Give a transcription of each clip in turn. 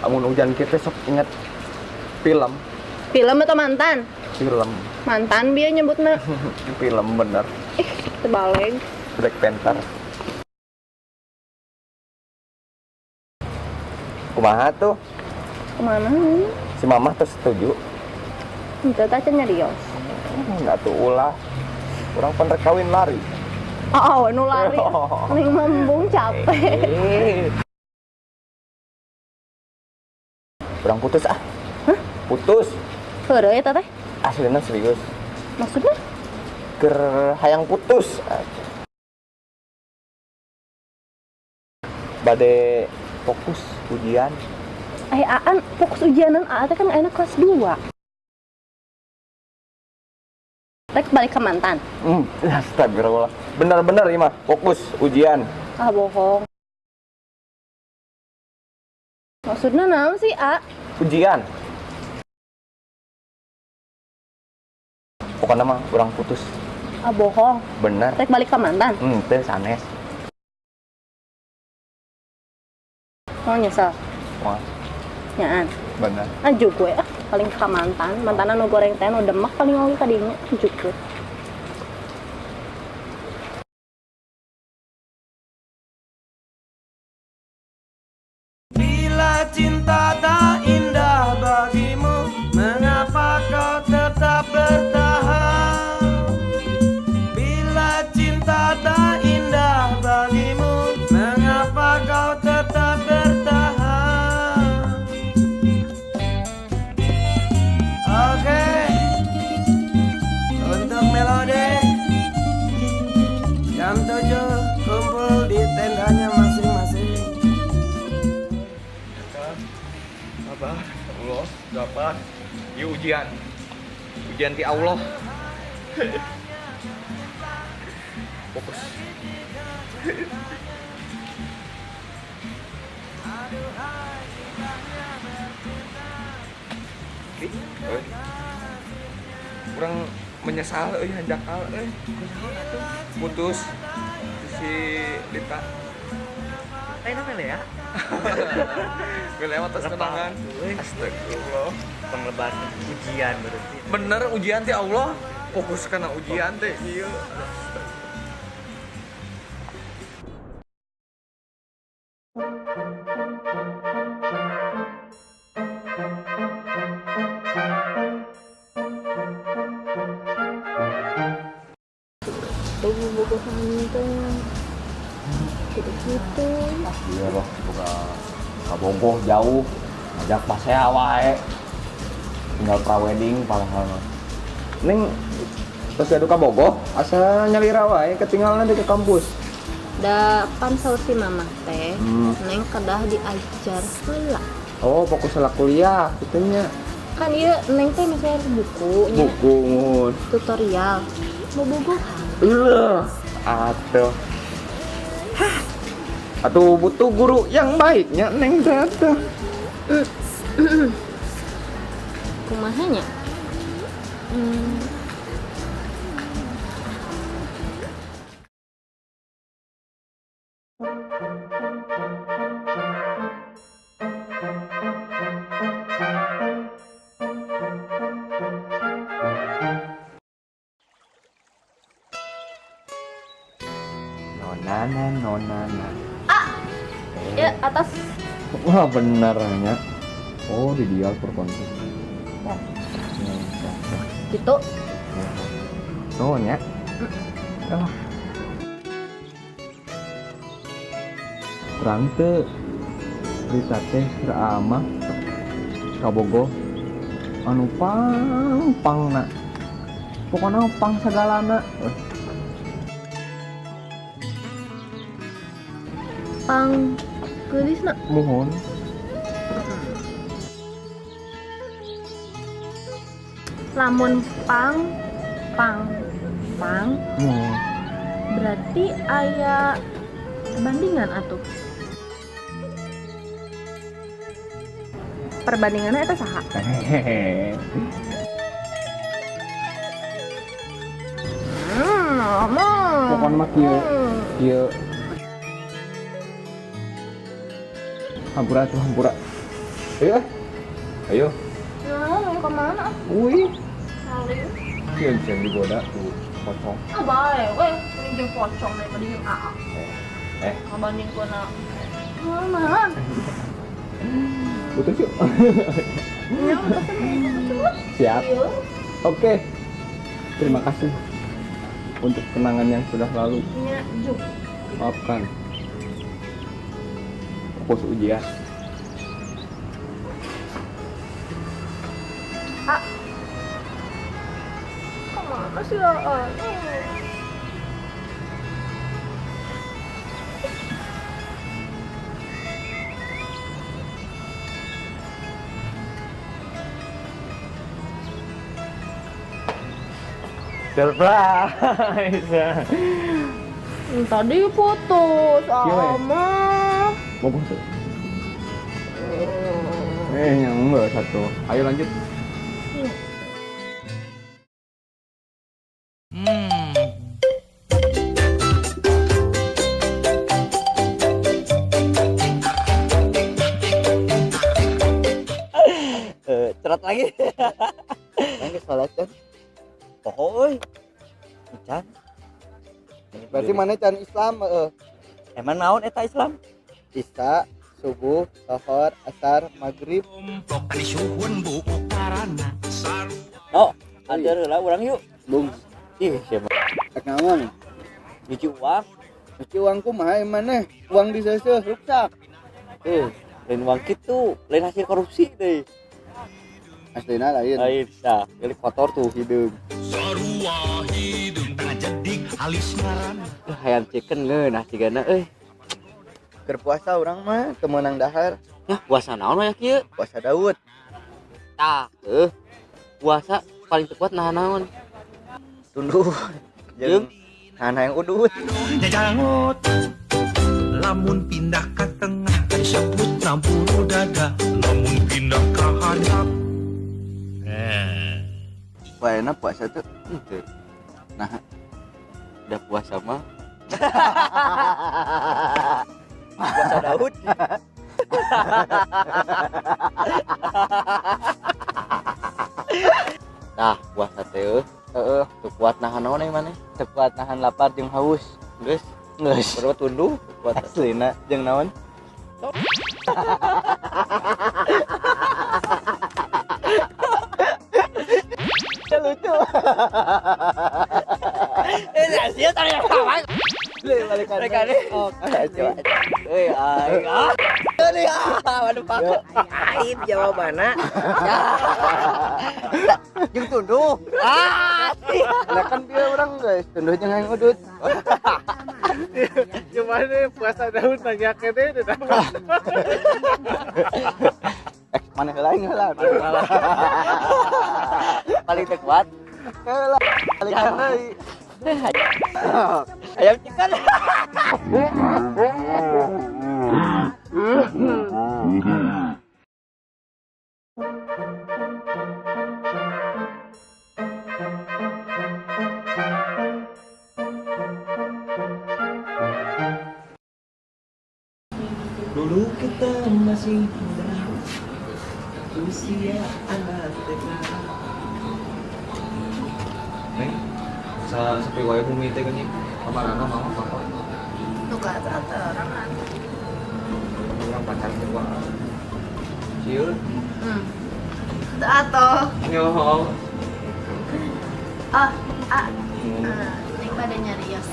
Amun hujan kita sok inget film. Film atau mantan? Film. Mantan bieu nyebutna. Film bener. Ih, terbalik. Black Panther. Kumaha tuh? Kemana? Si mamah tuh setuju. Henteu teh can nyarios. Nggak tuh ulah. Urang pan rek kawin lari. Oh, nu lari. Neng mambung capek. Urang putus ah. Hah? Putus. Heureuy eta teh. Aslina serius. Maksudnya? Keur hayang putus. Bade fokus ujian. Eh, Aan fokus ujianan Aa teh kan ayeuna kelas 2. Rek balik ke mantan. Astagfirullah. Bener-bener ini mah fokus ujian. Ah, bohong. Maksudnya naon sih, A? Ujian. Pokoknya mah urang putus. Ah, bohong. Bener. Rek balik ke mantan. Teh sanes. Mau nyesel? Wah, Nyaan. bener. Ah, juk we ah, paling ka mantan. Mantanna nu goreng teh nu demak paling oge ka dinya. Juk we. Bila cinta tak indah bagimu, mengapa kau tetap bertahan? Bila cinta tak indah bagimu, mengapa kau tetap bertahan? Oke, untuk melodi jam 7 kumpul di tendanya masing-masing. Apa? Allah, dapat. Ieu ujian. Ujian ti Allah. Fokus. Ih, euy. Urang menyesal euy hanjakal euy. Putus si Lita. Eh, namanya ya? Lewat atas kenangan. Euy. Astagfirullah. Penglebaran ujian berarti. Bener ujian teh Allah. Fokus kana ujian teh ieu. Tuh bobogohan teh. Gitu-gitu. Iya loh, buka kabogoh jauh, ngajak pasea wae. Tinggal prawedding padahal mah. Neng terus gaduh kabogoh, asa nyalira wae ketinggalan nanti ke kampus. Da pan saur si mamah teh, Neng kedah diajar heula. Oh, fokus lah kuliah gitunya. Kan ieu Neng teh misalnya buku nya, Buku ngun. Tutorial. Bobogohan. Uluh, atuh. Hah. Atuh butuh guru yang baiknya Neng teh atuh. Kumaha nya? Nona na nona na. Ah. Ya, atas. Wah, benernya. Oh, di dial per konten. Ya. Gitu. Nuhun ya. Ah. Terang teu cerita teh keur amah kabogoh anu pang pangna. Pokona pang sagalana. Pang geulisna. Muhun. Lamun pang pang pang. Muhun. Berarti aya perbandingan atuh. Perbandingannya eta saha? Hehehe. Pokoknya mah kieu kieu. Hampura tuh hampura. Ayo. Ayo. Nah, mau kemana? Wih. Saling. Sieun digoda tuh pocong. Ah, bae, weh, ini jeung pocong daripada jeung AA. Ngabanding kuna. Mana? Putus yuk. Ya, putus. Siap. Iya. Oke. Terima kasih untuk kenangan yang sudah lalu. Nya, juk. Maafkan. Fokus ujian. Ah. Kemana sih AA? Surprise. Tadi putus sama. Mau putus? Yang enggak satu. Ayo lanjut. Cerat lagi. Nangis salat kan? Poho euy. Can. Berarti mana can Islam heeh. Emang naon eta Islam? Isya, subuh, zuhur, asar, maghrib. Oh, ada heula urang yuk. Bung. Ih, siapa? Rek naon? Nyuci uang. Nyuci uang kumaha maneh? Uang diseuseuh ruksak. Lain uang kitu, lain hasil korupsi deui. Aslina lain. Lain, tah, geus kotor tuh hideung. Sarua hideung tengah jedik halis ngaran. Hayam chicken ngeunah cigana euy. Keur puasa urang mah teu meunang dahar. Yah, puasa naon aya kieu? Puasa Daud. Tah, puasa paling teu kuat nahan naon? Tunduh. Jeung nahan hayang udut. Jajangot. Lamun pindah ka tengah disebut bulu dada. Lamun pindah ka handap. Waena puasa tuh. Henteu. Nah, udah puasa mah. Puasa Daud. Nah, puasa teh heeh, teu kuat nahan naon euy maneh? Teu kuat nahan lapar jeung haus. Geus, Geus. baru tunduh kuat aslina jeung naon? Lucu. Sia tanya kawan. Balikan. Balikan. Oh, coba. Euy, aing. Ah. Waduh, Pak. Aib jawabanna. Jeung tunduh. Ah. Lah kan bieu urang geus tunduh jeung hayang udut. Cuman puasa Daud nanya kene teh. Mana heula aing heula. Paling teu kuat. Heula. Balikan deui. Ayam chicken. Dulu kita masih muda, usia anak TK. Neng, sepi wae bumi teh geuning. Kamarana mama papa. Tuh ka aturan. Urang pacar teh wae. Cieu. Teu atuh. Nyo. Ah, ah. Neng pada nyarios.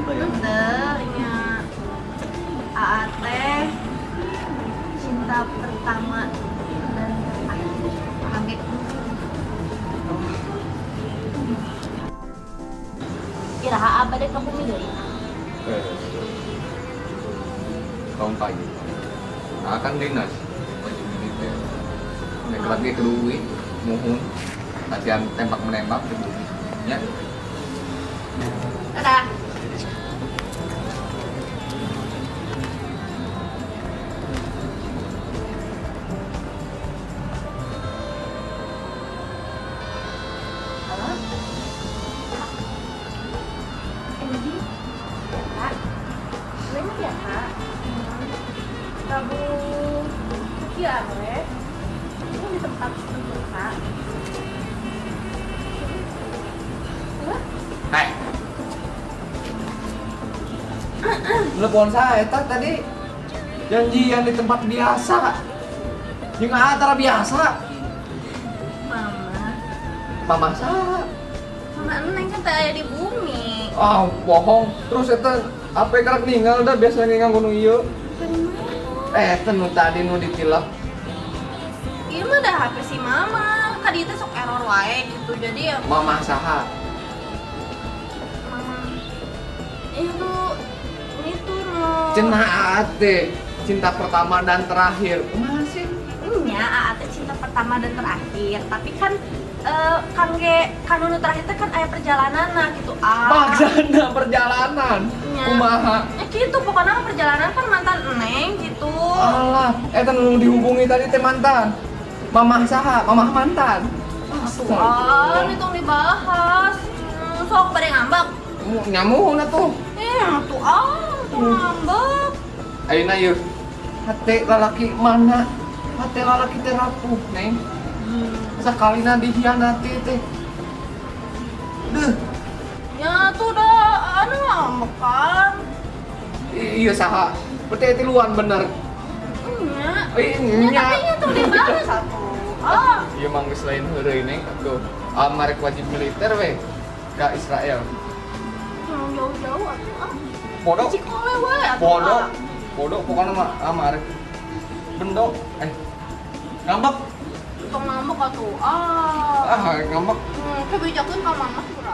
Henteu nya AA teh cinta pertama dan terakhir. Kaget. Iraha abade ka bumi deui. Tahun pagi. Nah, kan dinas wajib militer. Nek lagi ke duit, muhun latihan tembak menembak di bumi. Ya. Dadah. Halo? Energi? Ya, Kak. Banyak ya, Kak? Harus terbuka. Hai. Telepon saya eta tadi janjian di tempat biasa. Jeung antara biasa. Mama. Mama saha? Mama Neng kan teh aya di bumi. Ah, bohong. Terus eta apa gerak ninggal dah biasa ninggal gunung ieu. Bener. Eh, eta nu tadi nu ditilep. Ieu mah dah HP si mama. Kadi teh sok error wae gitu. Jadi ya Mama saha? Mama itu no. Cenah ate cinta pertama dan terakhir. Kumaha sih? Nya, Aa teh cinta pertama dan terakhir. Tapi kan kangge kanu nu terakhir teh kan aya perjalanan nah gitu ah. Maksana perjalanan. Nya. Kumaha? Ya gitu, pokoknya mah perjalanan kan mantan Neng gitu. Alah, eta nu dihubungi tadi teh mantan. Mamah saha? Mamah mantan. Atuh, ah, itu dibahas. Sok pada ngambek. Nyamuhun atuh. Eh, atuh ah, tuh ngambek. Ayeuna ieu hate lalaki mana? Hate lalaki teh rapuh, Neng. Sakalina dihianati teh. Duh, Ya tuh dah, anu ngambek kan. Iya saha? Berarti tiluan bener. Nya. Ih, Ya, nya. tapi nya tuh dibahas atuh. Ah, Iya mah geus lain heureuy, Neng, atuh. Amarek wajib militer we ka Israel. Jangan jauh-jauh atuh ah. Bodoh. Cikole we atuh. Bodoh. Ah. Bodoh pokoknya mah amarek. Bendo ngambek. Tong ngambek atuh. Ah. Ah, ngambek. Kebijakan ka mama kurang.